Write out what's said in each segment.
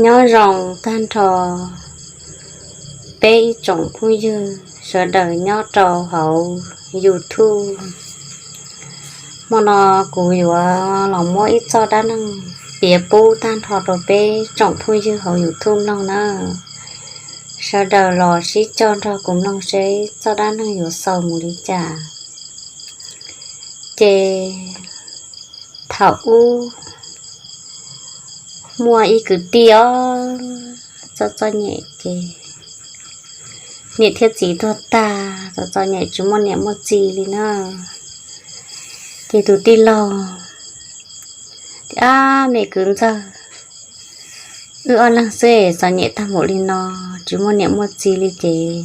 Nyob zoo tag nrho peb ib tsoom phooj ywg sawv daws nyob rau hauv YouTube. Hmo no kuv yuav los muab ib txoj dab neeg piav pub tag nrho rau peb tsoom phooj ywg hauv YouTube mloog na. Sawv daws los sib cog nrog kuv mloog seb txoj dab neeg yuav xaus mus li cas. Ces thaum ub muaj ib kwv tij os, txom txom nyem ces niam thiab txiv tuag tag, txom txom nyem tsis muaj niam muaj txiv li na. Ces tus tij laug tias, Ab, me kwv ntxawg, wb ob leeg xwb txom nyem tag npaum li no, tsis muaj niam muaj txiv li ces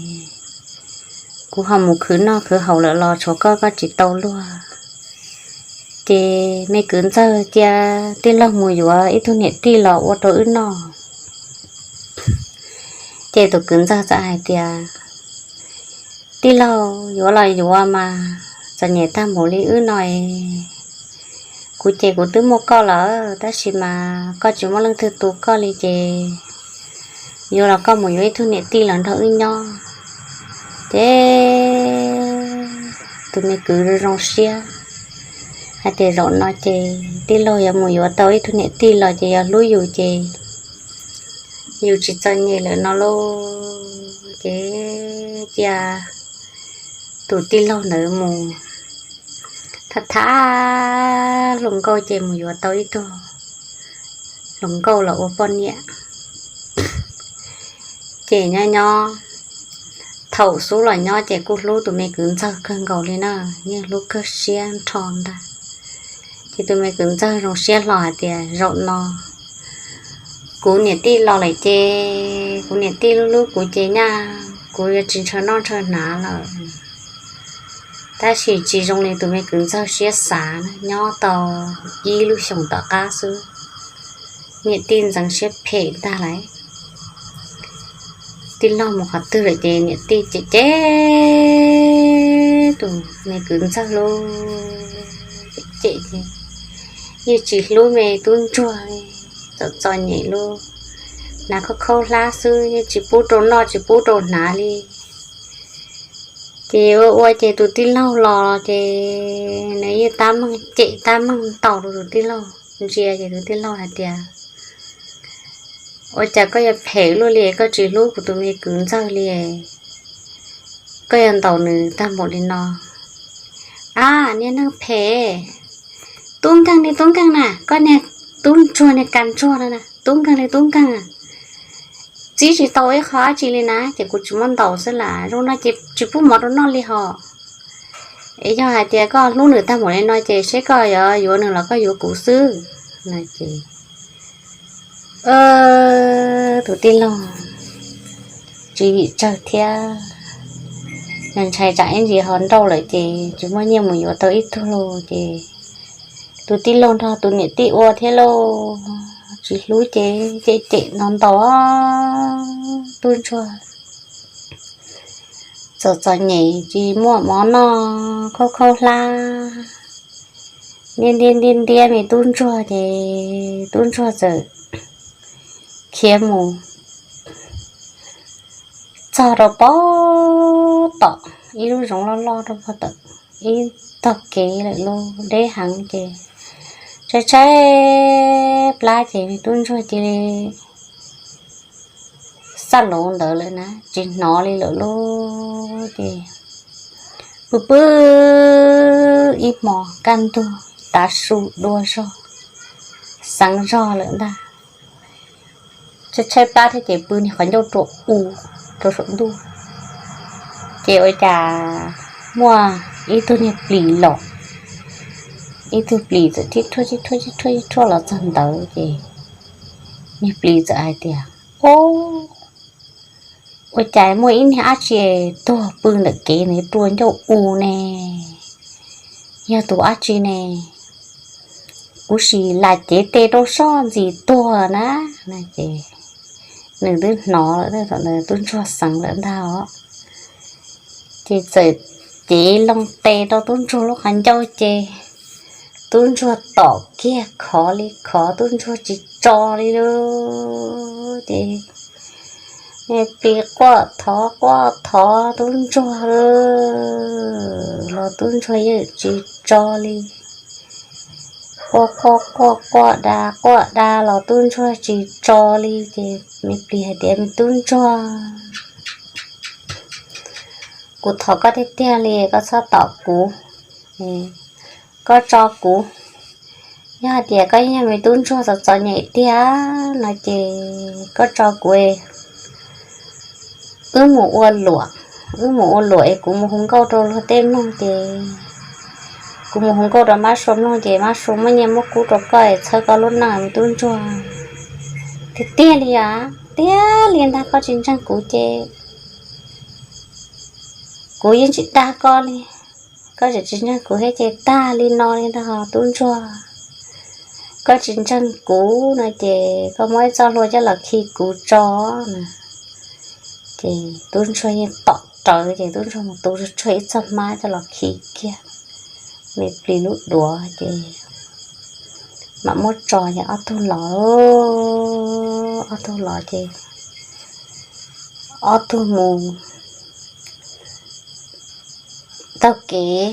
kuv ho mus khwv noj khwv haus lawm los tshuav koj, koj tsis tau luag. Ces me kwv ntxawg cia tij laug mus yuav ib tug niam tij los ua rau wb noj. Ces tus kwv ntxawg txawm hais tias, Tij laug, yuav los yuav mas, txom nyem tag npaum li wb no es, kuv ces kuv twb muaj koj lawm, tab sis mas koj tsis muaj leej twg tu koj li ces yuav los koj mus yuav ib tug niam tij los nrog wb nyob. Ces tus me kwv zoo zoo siab hais tias, Zaum no ces tij laug yuav mus yuav tau ib tug niam tij los ces yog hlub yus ces yus tsis txom nyem lawm no lauj. Ces cia tus tij laug ntawd mus thab thab hluas nkauj ces mus yuav tau ib tug hluas nkauj los ua poj niam. Ces nyob nyob, thaum xub los nyob ces kuj hlub tus me kwv ntxawg kawg nkaus li na, yeej hlub kawg siab nrho ntag. Ces tus me kwv ntxawg zoo siab hlo hais tias, Zaum no kuv niam tij los lawm ces kuv niam tij hlub hlub kuv ces nyaj kuv yuav tsis ntshaw noj ntshaw hnav lawm. Tab sis tsis zoo li tus me kwv ntxawg siab xav na, nyob tau ib lub xyoos tom qab xwb, niam tij ntxeev siab phem ntag lauj. Tij laug mus qhov twg lawm ces niam tij cem cem tus me kwv ntxawg lauj, cem ces yeej tsis hlub me tub ntsuag li, txom txom nyem lauj, hnav khaub khaub hlab xwb, yeej tsis pub rau noj tsis pub rau hnav li. Ces ua ua ces tus tij laug los ces nws yeej tab meeg cem tab meeg ntaus rau tus tij laug ntsia ces tus tij laug hais tias, Ua cas koj yuav phem luaj li, koj tsis hlub kuv tus me kwv ntxawg li, koj yuav ntaus nws tag npaum li no? Ab, niag neeg phem, tub nkeeg li tub nkeeg na, koj niag tub ntsuag niag kas ntsuag no na, tub nkeeg li tub nkeeg na, txib tsis tau ib qho dab tsi li na, ces kuv tsis muab ntaus xwb las, zoo no ces tsis pub mov rau noj li hos. Es yog hais tias koj hlub nws tag npaum li no ces seb koj yuav yuav nws los koj yuav kuv xwb. No ces tus tij laug tsis yim tsawg thiab, nws ntshai tsam ib ntsis ho nrauj lawm ces tsis muaj nyiaj mus yuav tau ib tug lauj. Ces tus tij laug nrog tus niam tij ua thiab lauj, tsis hlub ces cem cem ntaus ntaus tub ntsuag, txom txom nyem tsis muaj mov noj, khaub khaub hlab, ntiab ntiab ntiab ntiab me tub ntsuag ces tub ntsuag txawm khiav mus txog rau pem tom ib lub zoov loj loj rau pem tom ib tog kev lawm lauj, deb heev ces tshaib tshaib plab ces me tub ntsuag cia li xaj laus ntawd lawm na, tsis hnov li lawm lauj. Ces pw pw ib hmos kaj ntug tav su dua zog, xeev zog lawm ntag. Tshaib tshaib plab thiab ces pw niag qhov ncauj rua u rau saum ntuj. Ces ua cas muaj ib tug niag plis los, ib tug plis txawm tib rhuaj tib rhuaj tib rhuaj tib rhuaj los txog ntawd ces niag plis txawm hais tias, Ob, ua cas muaj ib niag dab tsi tuag pw ntawm kev ntawd rua ncauj u ne? Yog tus dab tsi ne? Kuv sim lam cev tes rau soj ntxim tuag na. Ces nws twb hnov lawm, thaum ntawd tub ntsuag xeev lawm ntag os. Ces txawm cev loo tes rau tub ntsuag lub qhov ncauj ces tub ntsuag tom kiag khov li khov, tub ntsuag tsis tso li lauj. Ces me plis quaj thov quaj thov tub ntsuag lauj, los tub ntsuag yeej tsis tso li. Quaj quaj quaj quaj da quaj da los tub ntsuag tsis tso li. Ces me plis hais tias, Me tub ntsuag, kuv thov koj tiag tiag li, koj txhob tom kuv, koj tso kuv. Yog hais tias koj yog me tub ntsuag txom txom nyem tiag no ces koj tso kuv, wb mus ua luam, wb mus ua luam es kuv mus hu nkauj rau luag tej mloog ces, kuv mus hu nkauj rau mab sua mloog ces mab sua muab nyiaj muab kub rau koj es txhawb koj lub neej me tub ntsuag. Tiag tiag li os, tiag li ntag, koj tsis ntseeg kuv ces kuv yeej tsis dag koj li. Koj tseem tsis ntseeg kuv thiab ces tag li no li ntag tub ntsuag. Koj tsis ntseeg kuv no ces koj muab ib txoj hlua coj los khi kuv tso na. Ces tub ntsuag yeej tom rawv ces tub ntsuag mus tu tsuag ib txoj hmab coj los khi kiag me plis lub duav ces mam muab tso ces ob tug los, ob tug los ces ob tug mus taug kev,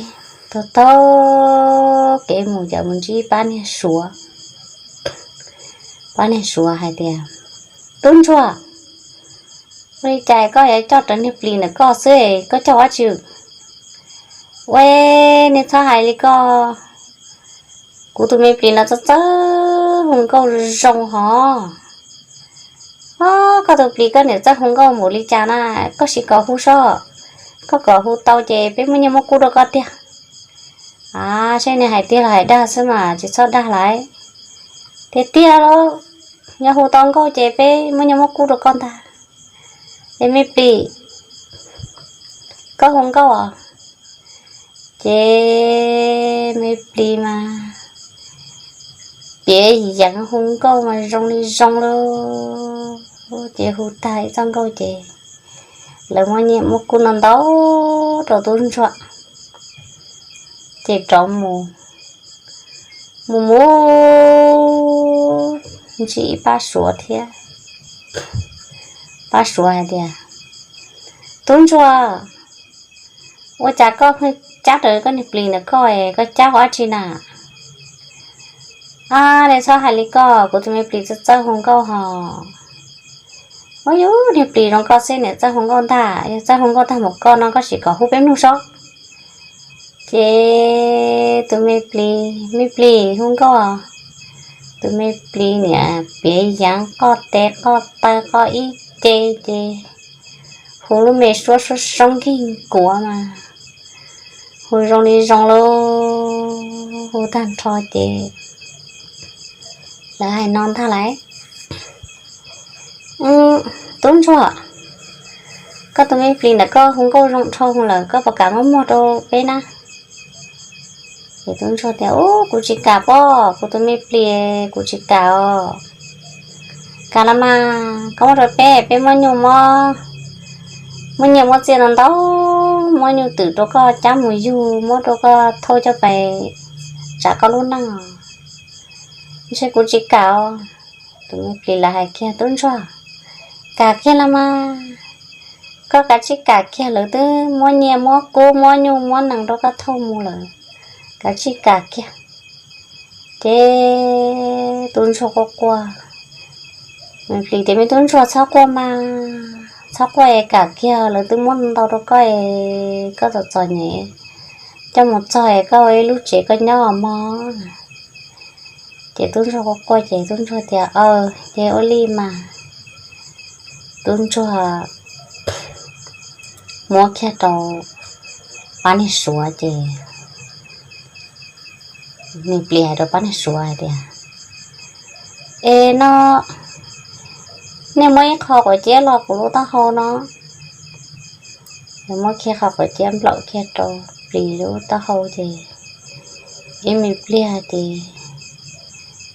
taug taug kev mus ces mus ntsib pab niag suav. Pab niag suav hais tias, Tub ntsuag, ua li cas koj yuav coj rawv niag plis ntawm koj xwb, koj coj ua dab tsi? Ua, nej txhob hais li koj, kuv tus me plis no txawj txawj hu nkauj zoo hos. Os, koj tus plis koj niam txawj hu nkauj npaum li cas na, koj sim kom hu sob. Koj kom hu tau ces peb muab nyiaj muab kub rau koj tiag. A, seb nws hais tiag los hais dag xwb mas tsis txhob dag lawm. Tiag tiag los, yog hu tau nkauj ces peb muab nyiaj muab kub rau koj ntag. Es me plis, koj hu nkauj os? Ces me plis mas piav yeev hu nkauj mas zoo li zoo lauj. Ces hu tag ib txoj nkauj ces lawv muab nyiaj muab kub no ntau rau tub ntsuag, ces rov mus, mus mus ntsib ib pab suav thiab. Pab suav hais tias, Tub ntsuag, ua cas koj pheej cab rawv koj niag plis ntawm koj, koj cab ua dab tsi na? A, nej txhob hais li koj, kuv tus me plis txawj txawj hu nkauj hos. Ua, yus niag plis zoo koj xwb niam txawj hu nkauj ntag, yog txawj hu nkauj tag npaum koj no koj sim kom hu peb mloog sob. Ces tus me plis, me plis hu nkauj, tus me plis niam piav yeev qoj tes qoj taw qoj ib ce ces hu lub me suab suab soob nkig kuav mas hu zoo li zoo lauj. Hu tag nrho ces lawv hais no ntag lauj, Tub ntsuag, koj tus me plis ntawm koj hu nkauj zoo dhau lawm, koj puas kam muab muag rau peb na? Ces tub ntsuag tias, Ub, kuv tsis kam pob, kuv tus me plis kuv tsis kam os. Kam los mas, koj muab rau peb, peb muab nyuj muab, muab nyiaj muab txiaj ntau ntau, muab nyuj twm rau koj cab mus yug, muab rau koj thauj coj pais tsam koj lub neej os. Ntshe kuv tsis kam os. Tus me plis lawv hais kiag, Tub ntsuag, kam kiag los mas, koj kav tsij kam kiag, lawv twb muab nyiaj muab kub muab nyuj muab nees rau koj thauj mus lawm, kav tsij kam kiag. Ces tub ntsuag quaj quaj, me plis tias, Me tub ntsuag, txhob quaj mas, txhob quaj es kam kiag, lawv twb muab ntau rau koj es koj txom txom nyem, coj mus txog es koj ua ib lub tsev koj nyob mog. Ces tub ntsuag quaj quaj ces tub ntsuag tias, Aw, ces ua li mas. Tub ntsuag muab kiag rau pab niag suav ces me plis hais rau pab niag suav hais tias, Es no nej muab ib qho quav ciab los kuv lub taub hau no. Nws muab kiag qho quav ciab nplaum kiag rau plis lub taub hau ces ib me pliag ces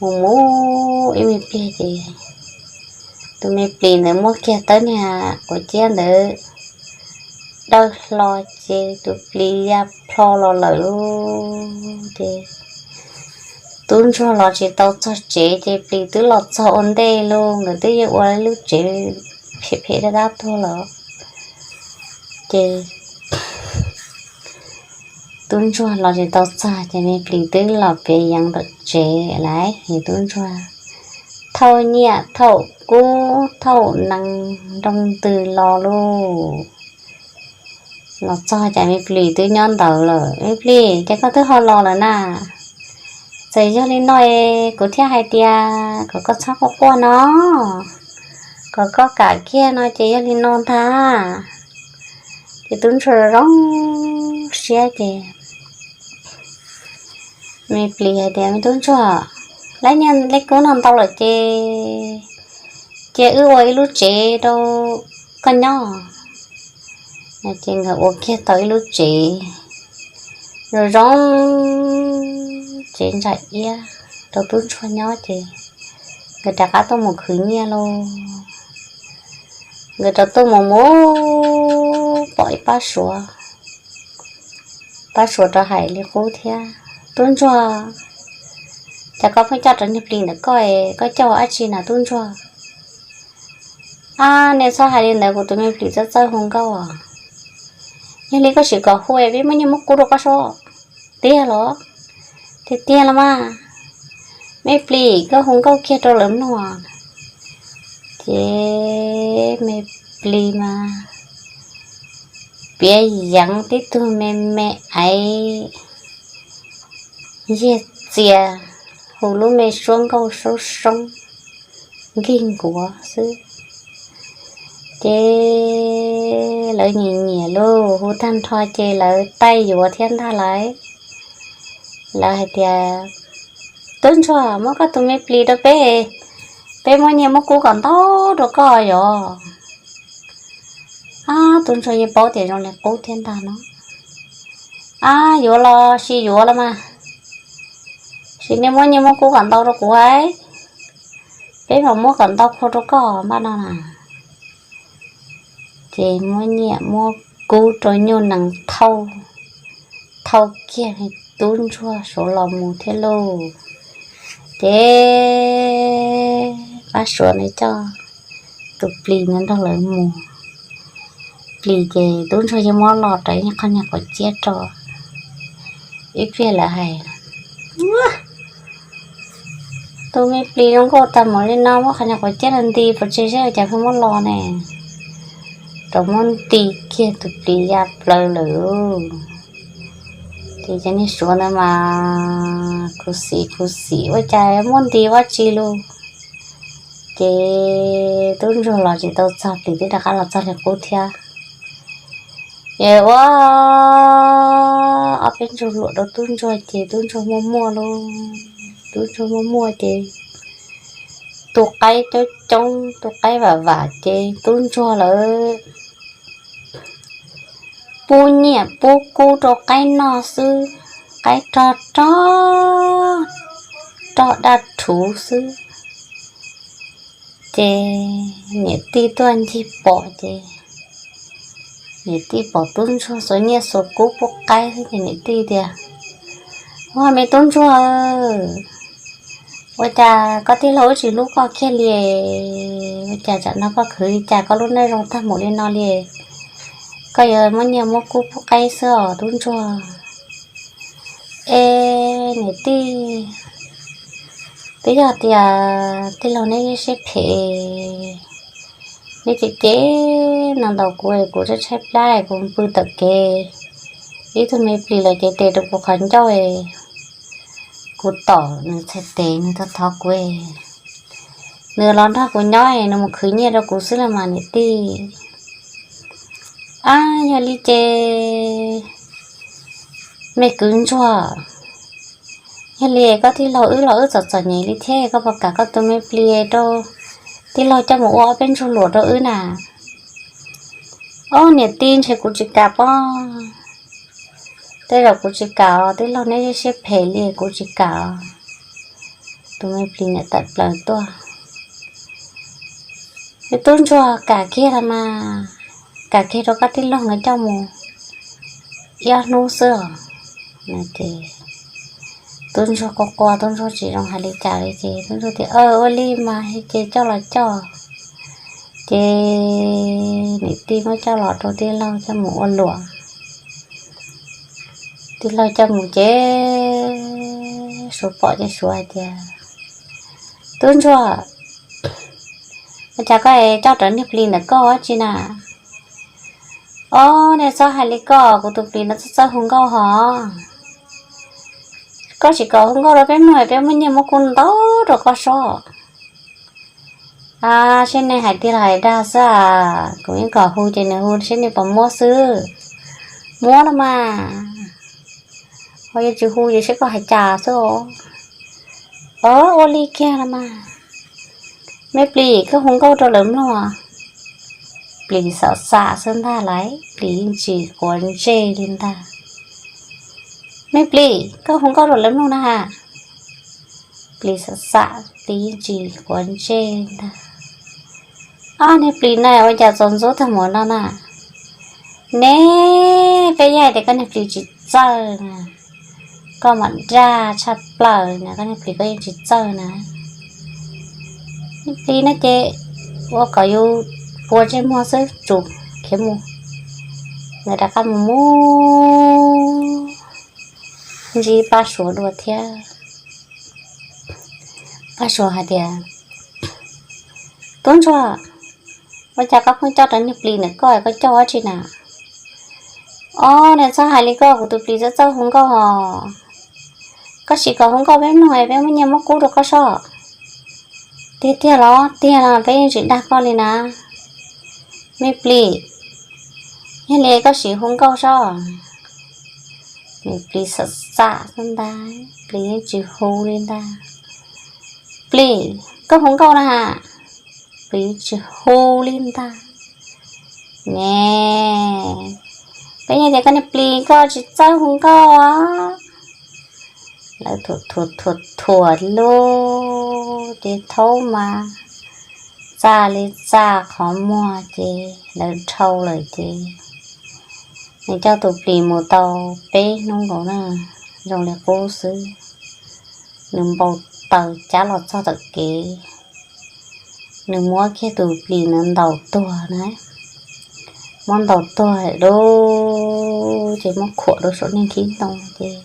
mus mus ib me pliag ces tus me plis ntawd muab kiag tawb niag quav ciab ntawd dawb hlo ces tus plis ya plho los lawm lauj. Ces Tub ntsuag los tsis tau txog tsev ces plis twb los txog ua ntej lauj, nkawd twb yeej ua lub tsev phem phem dab dab tuag lawm. Ces tub ntsuag los tsis tau txog ces me plis twb los piav yeev ntawm tsev lawm. Tub ntsuag thauj nyiaj thauj kub thauj nees nroo ntws los lauj. Los txog ces me plis twb nyob ntawd lawm. Me plis, ces koj twb ho los lawm na? Txawm yog li no es kuv thiaj hais tias kom koj txhob quaj quaj no, kom koj kam kiag no ces yog li no ntag. Ces tub ntsuag zoo siab ces me plis hais tias, me tub ntsuag, lawv nyiaj lawv kub no ntau lawm ces cia wb ua ib lub tsev rau koj nyob. Ces nkawd ua kiag tau ib lub tsev zoo zoo, tsev ntsa iab rau tub ntsuag nyob ces nkawd rov qab tuaj mus khwv nyiaj lauj. Nkawd rov tuaj mus mus pom ib pab suav, pab suav rov hais li qub thiab, tub ntsuag, cas koj pheej coj rau niag plis ntawm koj, koj coj ua dab tsi na tub ntsuag? Ab, nej txhob hais li ntawd, kuv tus me plis txawj txawj hu nkauj. Yog li koj sim kom hu peb muab nyiaj muab kub rau koj seb. Tiag los? Tiag tiag los mas. Me plis, koj hu nkauj kiag rau lawv mloog. Ces me plis mas piav yeev tib tug me me aiv yig txias, hu lub me suab nkauj soob soob nkig nkuav xwb. Ces lawv nyiam nyiam lauj, hu tag nrho ces lawv taij yuav thiab ntag lauj. Lawv hais tias, tub ntsuag, muab koj tus me plis rau peb, peb muab nyiaj muab kub kom ntau rau koj yom. Ab, tub ntsuag yeej paub tias zoo li qub thiab ntag no. Ab, yuav los sis yuav los mas, sim nej muab nyiaj muab kub kom ntau rau kuv, peb mam muab kom ntau kua rau koj npaj no na. Ces muab nyiaj muab kub rau nyuj nees thauj, thauj kiag tub ntsuag suav los mus thiab lauj. Ces pab suav ntawd coj tus plis ntawd nrog lawv mus. Plis ces tub ntsuag yeej muab los rau ib qho niag quav ciab rau. Ib pliag lawv hais, tus me plis zoo nkauj tag mus li no muab qhov niag quav ciab los nti pov tseg seb cas pheej muab los ne. Rau muab nti kiag tus plis ya plaws lawm. Ces cov niag suav ntawd mas khuv xim khuv xim ua cas muab nti ua tsi lauj. Ces tub ntsuag los tsis tau txog, plis twb rov qab los txog li qub thiab. Ces ua ob peb ntsuag luam rau tub ntsuag ces tub ntsuag muaj muaj lauj. Tub ntsuag muaj muaj ces tu qaib coob coob, tu qaib vam vam ces tub ntsuag lawv pub nyiaj pub kub rau qaib noj xwb, qaib rog rog, rog daj rhuv xwb. Ces niam tij tuaj ncig pom ces niam tij pom tub ntsuag xuas nyiaj xuas kub pub qaib xwb ces niam tij tias, ua me tub ntsuag, ua cas koj tij laug wb tsis hlub koj kiag li? Ua cas tsam no koj khwv li cas koj lub neej zoo tag mus li no li? Koj yuav muab nyiaj muab kub pub qaib xwb os tub ntsuag. Es niam tij, twb yog tias tij laug neb siab phem, neb cem cem no ntaus kuv, kuv tshaib tshaib plab kuv pw tawm kev, ib tug me plis los cev tes rau kuv qhov ncauj, kuv tom nws txhais tes nws thov thov kuv, nws los nrog kuv nyob nws mus khwv nyiaj rau kuv xwb los mas niam tij. Ab, yog li ces me kwv ntsuag, yog li koj tij laug wb los wb txom txom nyem li thiab koj puas kam koj tus me plis rau tij laug coj mus ua ob peb ntsuag luam rau wb na? Ob niam tij, ntshe kuv tsis kam pob. Tej zaum kuv tsis kam os, tij laug neb siab phem li kuv tsis kam os. Tus me plis niam tawm plaws tuaj. Tub ntsuag, kam kiag los mas, kam kiag rau koj tij laug nkawd coj mus ib ob hnub xwb os. tub ntsuag quaj quaj, tub ntsuag tsis zoo hais li cas li ces tub ntsuag tias, Ua li mas ces coj los coj. Ces niam tij muab coj los rau tij laug coj mus ua luam. Tij laug coj mus ces Suav pom ces Suav hais tias, Tub ntsuag, ua cas koj coj rawv niag plis ntawm koj ua dab tsi na? Ob, nej txhob hais li koj, kuv tus plis no txawj txawj hu nkauj hos. Koj tsis kom hu nkauj rau peb mloog, peb muab nyiaj muab kub ntau rau koj sob. A, seb nej hais tiag los hais dag xwb a. Kuv yeej kom hu ces nws hu seb nej puas muab xwb. Muab los mas, ho yog tsis hu ces seb koj hais cas xwb. Ua li kiag los mas. Me plis, koj hu nkauj rau lawv mloog. Plis xam xam xwb ntag lauj, plis yeej tsis quav ntsej li ntag. Me plis, koj hu nkauj rau lawv mloog na ha. Plis xam xam, plis yeej tsis quav ntsej ntag. Ob, niag plis na ua cas txaus ntxub tag mus no na? Ne, peb yeej hais tias koj niag plis tsis txawj na. Koj mam dag tshaj plaws na, koj niag plis koj yeej tsis txawj na. Niag plis no ces ua kom yus pua ntsej muag xwb, tsum khiav mus. Nkawd rov qab mus mus ntsib Paj Suav dua thiab. Paj Suav hais tias, Tub ntsuag, ua cas koj pheej coj rawv niag plis ntawm koj, koj coj ua dab tsi na? Ob, nej txhob hais li koj, kuv tus plis txawj txawj hu nkauj os. Koj sim kom hu nkauj peb mloog, peb muab nyiaj muab kub rau koj sob. Tiag tiag los? Tiag los, peb yeej tsis dag koj li na. Me plis, yog li koj sim hu nkauj sob. Niag plis xam xam xwb ntag, plis yeej tsis hu li ntag. Plis, koj hu nkauj na ha. Plis tsis hu li ntag. Ne, peb yeej tias koj niag plis koj tsis txawj hu nkauj. Lawv thuam thuam thuam thuam lub ces thaub mas txaj li txaj qhov muag ces lawv dhau lawm ces nws coj tus plis mus tau peb hnub nkaus na, zoo li qub xwb. Nws npau taws cab los txog tom kev, nws muab kiag tus plis ntawd ntaus tuag na. Muab ntaus tuag lawm ces muab khuam rau saum niag nkhib ntoo ces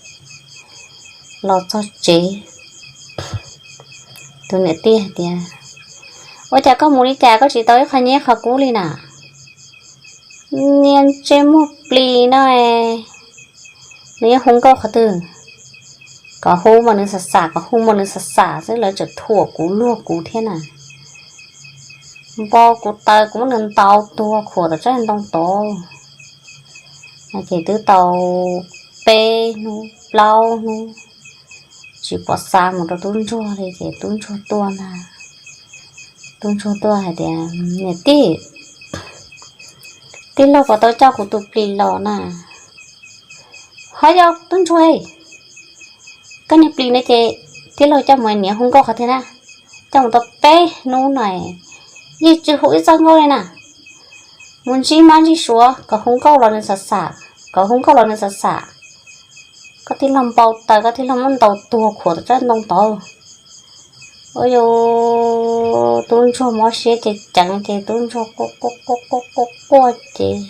los txog tsev, tus niam tij hais tias, Ua cas koj mus li cas koj tsis tau ib qho nyiaj qho kub li na? Niag ntsej muag plis no, nws yuav hu nkauj qhov twg? Kom hu mas nws xam xam, kom hu mas nws xam xam xwb, lawv tseem thuam kuv luag kuv thiab na. Npau kuv taws, kuv muab nws ntaus tuag khuam tom tsob ntoo tod. Ces twb tau peb hnub plaub hnub tsis pom xa mus rau tub ntsuag li ces tub ntsuag tuaj ntag. Tub ntsuag tuaj hais tias, Niam tij, tij laug puas tau coj kuv tus plis los na? Ho yog tub ntsuag, koj niag plis no ces tij laug coj mus niam hu nkauj qhov twg na? Coj mus tau peb hnub no yeej tsis hu ib txoj nkauj li na. Mus ntsib mab ntsib suav kom hu nkauj los nws xam xam, kom hu nkauj los nws xam xam. Koj tij laug npau taws, koj tij laug muab ntaus tuag khuam tom tsob ntoo tod. Ua cas tub ntsuag mob siab ces ceev ces tub ntsuag quaj quaj quaj quaj quaj ces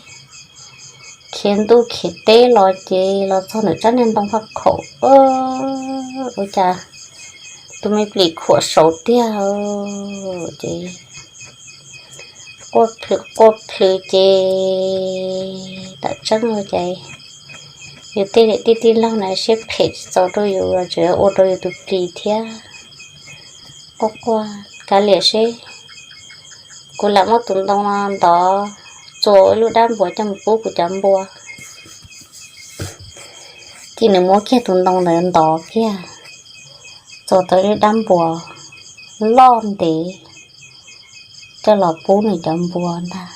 khiav ntuj khiav teb los ces los txog ntawm tsob niag ntoo faj khaum. Ua cas tus me plis khuam saud tiag ces quaj plhws quaj plhws ces tam tseeb ua cas yus tej niam tij tij laug na siab phem tsis txaus rau yus los tseem ua rau yus tus plis thiab. Quaj quaj, Kav liam seb, kuv lam muab tus ntoo no ntov txua ib lub dab npuas coj mus pub kuv cov npua. Ces nws muab kiag tus ntoo ntawd ntov kiag, txua tau ib lub dab npuas loj ntev coj los pub nws cov npua ntag.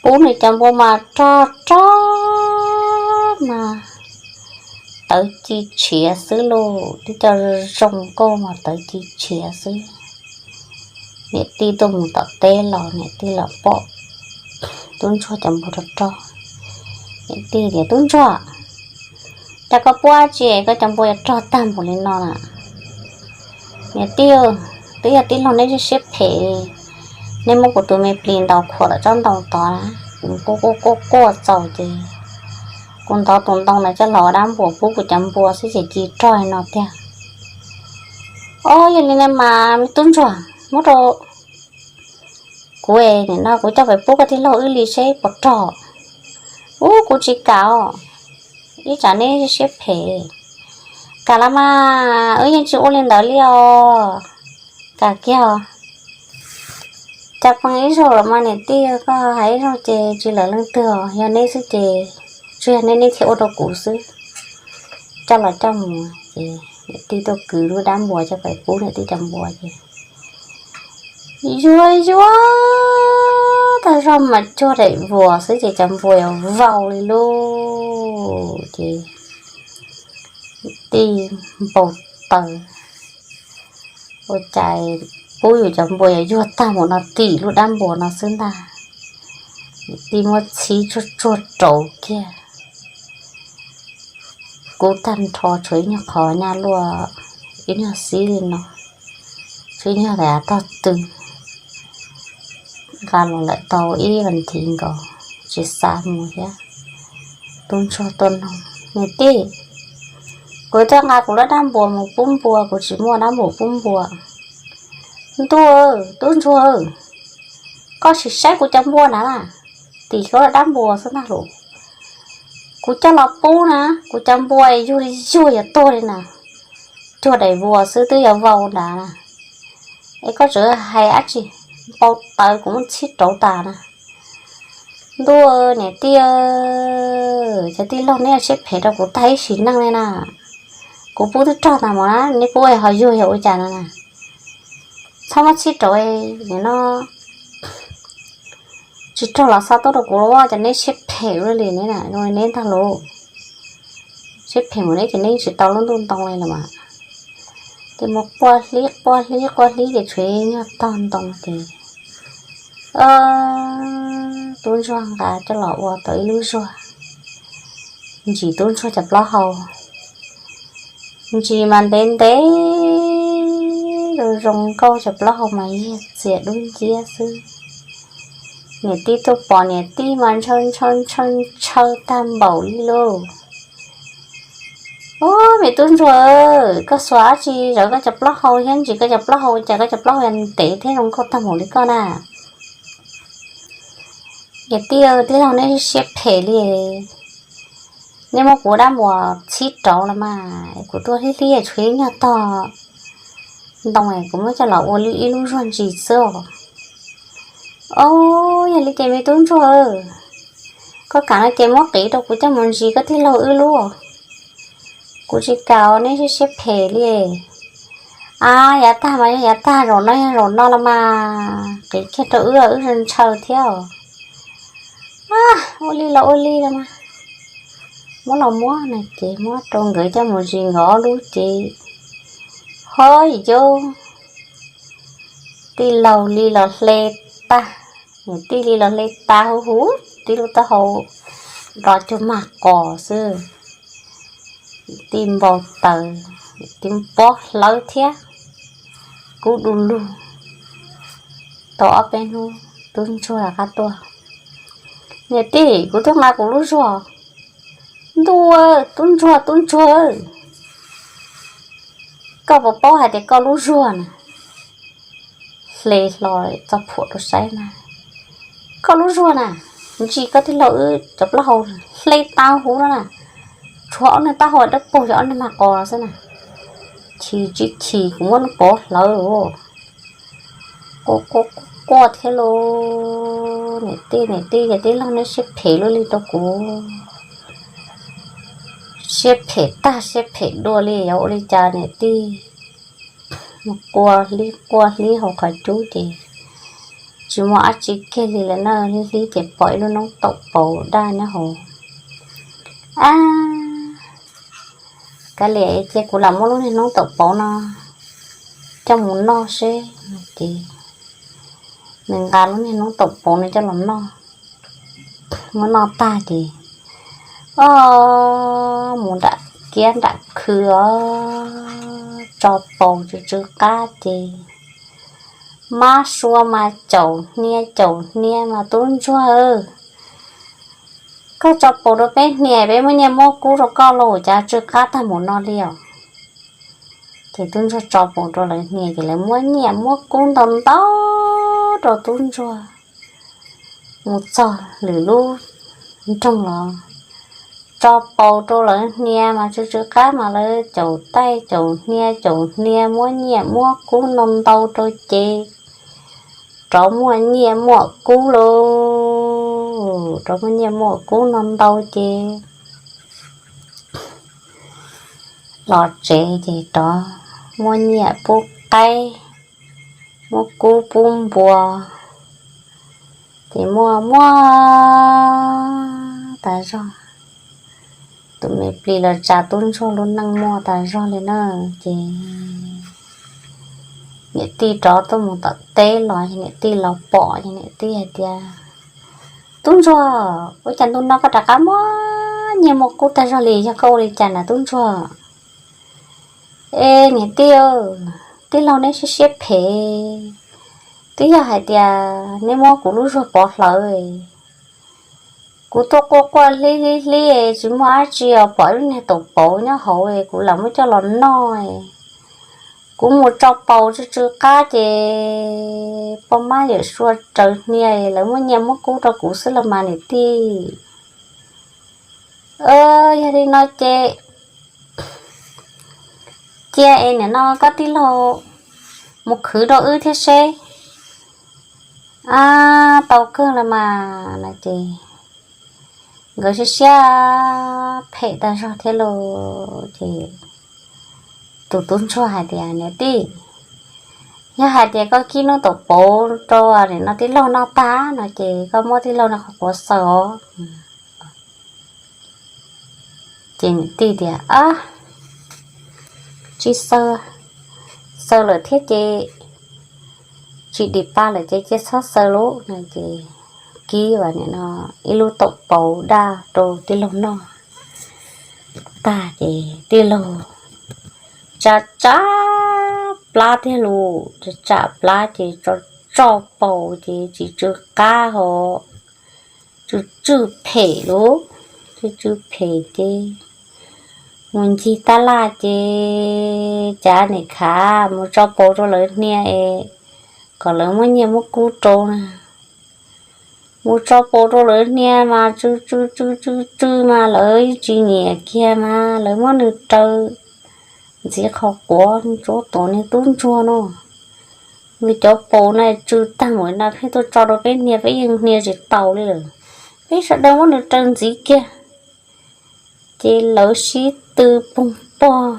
Pub nws cov npua mas rog rog mas tawv ci tshiav xwb lauj, twb coj zoo nkauj mas tawv ci tshiav xwb. Niam tij tuaj mus tom teb los niam tij los pom tub ntsuag cov npua rog rog. Niam tij tias, Tub ntsuag, Koj puab tsi koj cov npua yuav rog tag npaum li no na? Niam tij, twb yog tij laug neb siab phem, neb muab kuv tus me plis ntaus khuam tom tsob ntoo tod na, kuv quaj quaj quaj txaus ces kuv ntov tus ntoo ntawd coj los ua dab npuas pub kuv cov npua xwb ces ci rog li no tiag. Ob, yog li no mas me tub ntsuag, muab rau kuv, nim no kuv coj pem pub koj tij laug wb li seb puas rog. Ub, kuv tsis kam os, ib tsam neb siab phem. Kam los mas, wb yeej tsis ua li ntawd li os. Kam kiag os. Cas pheej ib zaug los mas niam tij, koj hais ib zaug ces tsis lawm leej twg os, yog neb xwb ces tsuas yog neb, neb thiaj ua rau kuv xwb. Coj los coj mus ces niam tij tuaj kwv lub dab npuas coj pem pub niam tij cov npua ces yuag yuag tag zog mas cuag daim vuas xwb ces cov npua yuav vau li lauj. Ces tij npau taws, ua cas pub yus cov npua yuav yuag tag mus no tim lub dab npuas no xwb ntag. Tij muab txhib tsuag tsuag rauv kiag, kub tag nrho tshuav ib nyuag qhov nyaj luaj, ib nyuag xib li no, tshuav ib nyuag daim av tog tw. Nqa los lawm tau ib vas thiv nkaus, tsis xav mus thiab. Tub ntsuag tuaj nug, niam tij, kuv tuaj nqa kuv lub dab npuas mus pub npua, kuv tsis muaj dab npuas pub npua. Ntuj, tub ntsuag, koj sim saib kuv cov npua na, tim koj lub dab npuas xwb ntag lauj. Kuv coj los pub na, kuv cov npua yuag li yuag yuav tuag li na, cuag daim vuas xwb twb yuav vau nrad na. Es koj tseem hais dab tsi, npau taws kuv muab txhib rauv tas na. Ntuj, niam tij, cov tij laug neb siab phem rau kuv tag ib sim neej li na. Kuv pub twb rog tas mus na, neb pub ho yuag yog ua cas no na. Txhob muab txhib rauv, nim no tsis rog los xa tuaj rau kuv los, cov neb siab phem ua luaj li neb na, zoo li neb ntag lauj. Siab phem mus neb ces neb tsis tau lub ntuj ntoo li los mas. Ces mus quaj hlib quaj hlib quaj hlib ces tshuav ib nyuag tog ntoo ces tub ntsuag nqa coj los ua tau ib lub zuag, ntsis tub ntsuag cov plaub hau. Ntsis mas ntev ntev zoo zoo nkauj, cov plaub hau mas yiag txias dub nciab xwb. Niam tij tuaj pom niam tij mas ntshaw ntshaw ntshaw ntshaw tag npaum li lauj. Ub, me tub ntsuag, koj xuas dab tsi zawv koj cov plaub hau thiab ntsis koj cov plaub hau, cas koj cov plaub hau ntev thiab zoo nkauj tag npaum li koj na? Niam tij, tij laug neb siab phem li, neb muab kuv dab npuas txhib rauv los mas, kuv tuaj hlib hlib tshuav ib nyuag tog ntoo, kuv muab coj los ua ib lub zuag ntsis xwb os. Ob, yog li ces me tub ntsuag, koj kam no ces muab qiv rau kuv coj mus ntsis koj tij laug wb lub. Kuv tsis kam, neb siab siab phem li. A, yav tag mas yog yav tag, zaum no yog zaum no los mas, qiv kiag rau wb, wb ntshaw thiab os. A, ua li los ua li los mas, muab los muab no ces muab rau nkawd coj mus ntsis nkawd ob lub ces, ho yus tij laug li los hle tag, tij li los hle tag huv huv, tij lub taub hau do cuag mag qos xwb. Tij npau taws, tij pob hlawv thiab, kub du lug. Tau ob peb hnub tub ntsuag rov qab tuaj, niam tij, kuv tuaj nqa kuv lub zuag. Ntuj, tub ntsuag, tub ntsuag, koj puas paub hais tias koj lub zuag na? Hle hlo txoj phuam rau saib na. Koj lub zuag na, ntsis koj tij laug wb cov plaub hau hle tag huv no na, tshuav ob niag taub hau dawb paug, yog ob niag mag qos xwb na. Chim tsis chim kuv muab nws pov hlawv lauj. Quaj quaj thiab lauj. Niam tij, niam tij, yog tij laug neb siab phem luaj li rau kuv, siab phem tag siab phem dua li, yuav ua li cas niam tij? Quaj hlib quaj hlib hauv qhov cub ces tsis muaj dab tsi kiag li lawm na, hlib hlib ces pom ib lub noob taum pauv daj nyob hauv. A, kav liam, cia kuv lam muab lub niag noob taum pauv no coj mus noj seb. Ces nws nqa lub niag noob taum pauv no coj los noj. Muab noj tag ces, o, mus nram tiab nram khw os, tso paus tsw tsw qab ces mab sua mas caum hnia caum hnia mas tub ntsuag, koj tso paus rau peb hnia peb muab nyiaj muab kub rau koj lauj, cas tsw qab tag mus no li os. Ces tub ntsuag tso paus rau lawv hnia ces lawv muab nyiaj muab kub ntau ntau rau tub ntsuag. Mus txog lwm lub nroog los tso paus rau lawv hnia mas tsw tsw qab mas lawv caum taij caum hnia caum hnia muab nyiaj muab kub ntau ntau rau ces rov muaj nyiaj muaj kub lauj, rov muaj nyiaj muaj kub ntau ntau ces los tsev ces rov muab nyiaj pub qaib, muab kub pub npua, ces muaj muaj tas zog. Tus me plis los tsa tub ntsuag lub neej muaj tas zog li na. Ces niam tij rov tuaj mus tom teb los niam tij los pom ces niam tij hais tias, Tub ntsuag, ua cas ntu no koj rov qab muaj nyiaj muaj kub tag zog li, yog koj ua li cas na tub ntsuag? E niam tij, tij laug neb siab siab phem, twb yog hais tias neb muab kuv lub zuag pov hlawv. Kuv tuaj quaj quaj hlib hlib hlib tsis muaj dab tsi os, pom lub niag taum pauv nyob hauv kuv lam muab coj los noj. Kuv mus tso paus tsw tsw qab ces poj mab yawm sua raws hnia, lawv muab nyiaj muab kub rau kuv xwb los mas niam tij. Yog li no ces cia es nim no koj tij laug mus khwv rau wb thiab seb. Tau kawg los mas no ces nkawd siab siab phem tag zog thiab lauj. Ces tus tub ntsuag hais tias, Niam tij, yog hais tias koj kib lub taum pauv rau nim no tij laug noj tag no ces koj muab tij laug no qhov quav xaws os. Ces niam tij tias, Tsis xaws, xaws lawm thiab ces tsis dim pa lawm ces cia txhob xaws lauj no ces kib ib lub taum pauv daj rau tij laug noj tag ces tij laug tsa tsam plab tiag lauj, tsa tsam plab ces tso tsoj paus ces tsis tsw qab ho tsw tsw phem lauj, tsw tsw phem ces mus ncig tab laj ces cav nim khav mus tso paus rau lawv hnia es kom lawv muab nyiaj muab kub rau na. Mus tso paus rau lawv hnia mas tsw tsw tsw tsw tsw mas lawv tsis nyiam kiag mas lawv muab nws raws ntxiv qhov quav, tsuav tom niag tub ntsuag no. Nws cov paus na tsw tag mus no pheej tuaj tso rau peb hnia, peb yeej hnia tsis taus li lawm. Peb sawv daws muab nws raws ntxiv kiag ces lawv sib tw poog pog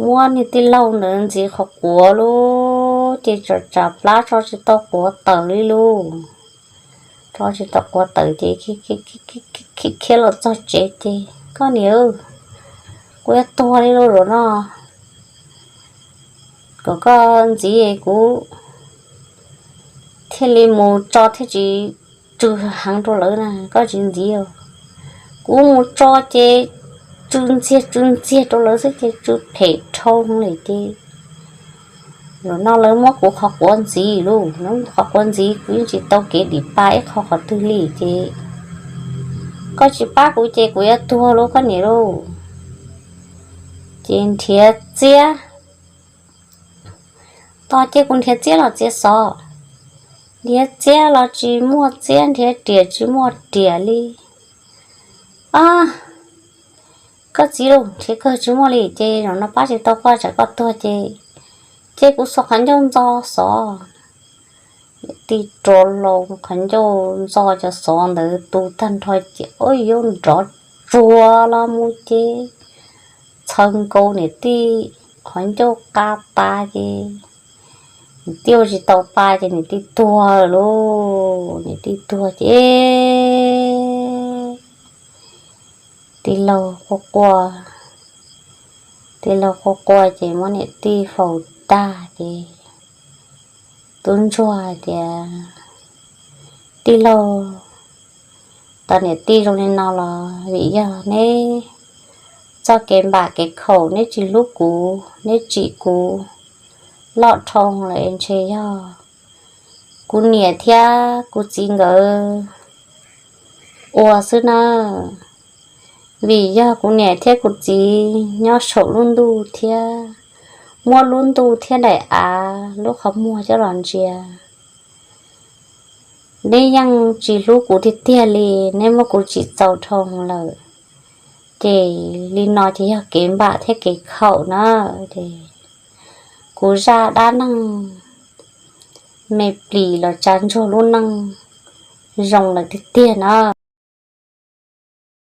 muab niag tij laug ntawd ntxiv qhov quav lauj, ces tsa tsam plab tso tsis tau quav tawm li lauj. Tso tsis tau quav tawm ces khiav los txog tsev ces, Koj niam, kuv yuav tuag li lauj zaum no, kom koj ntxiv kuv thiaj li mus tso thiaj tsis tsw heev rau lawv na, koj tsis ntxiv. Kuv mus tso ces tsw ntxiag tsw ntxiag rau lawv xwb ces tsw phem dhau li ces zaum no lawv muab kuv qhov quav ntxiv lauj, lawv muab qhov quav ntxiv kuv yeej tsis tau kev dim pa ib qho qhov twg li ces koj tsis pab kuv ces kuv yuav tuag lauj koj niam lauj. Ces nrhiav txiab, tos ces kuv nrhiav txiab los txiav xov, nrhiav txiab los tsis muaj txiab, nrhiav riam tsis muaj riam li. Koj txiv lauj, nrhiav kawg tsis muaj li ces zaum no pab tsis tau koj, tsam koj tuag ces, ces kuv xuas qhov ncauj ntxo xov. Niam tij rua laus qhov ncauj ntxo cov xov ntawd tu tag nrho ces ua yuav nrov tsuag los mus ces txhaws nkaus niam tij qhov ncauj qa tas ces niam tij ua tsis tau pa ces niam tij tuag lauj. Niam tij tuag ces tij laug quaj quaj, tij laug quaj quaj ces muab niam tij faus tag ces tub ntsuag hais tias, Tij laug, tos niam tij zoo li no los vim yog neb txoj kev npam kev khaum, neb tsis hlub kuv, neb tsim kuv loj dhau lawm es ntshe yog kuv niam thiab kuv txiv nkawd ua xwb na. Vim yog kuv niam thiab kuv txiv nyob saum lub ntuj thiab muab lub ntuj thiab daim av lub qhov muag coj los ntsia. Neb yeej tsis hlub kuv tiag tiag li, neb muab kuv tsim txaus dhau lawm. Ces li no ces yog kev npam thiab kev khaum na. Ces kuv zaj dab neeg me plis los tsa ntsuag lub neej zoo lawm tiag tiag na.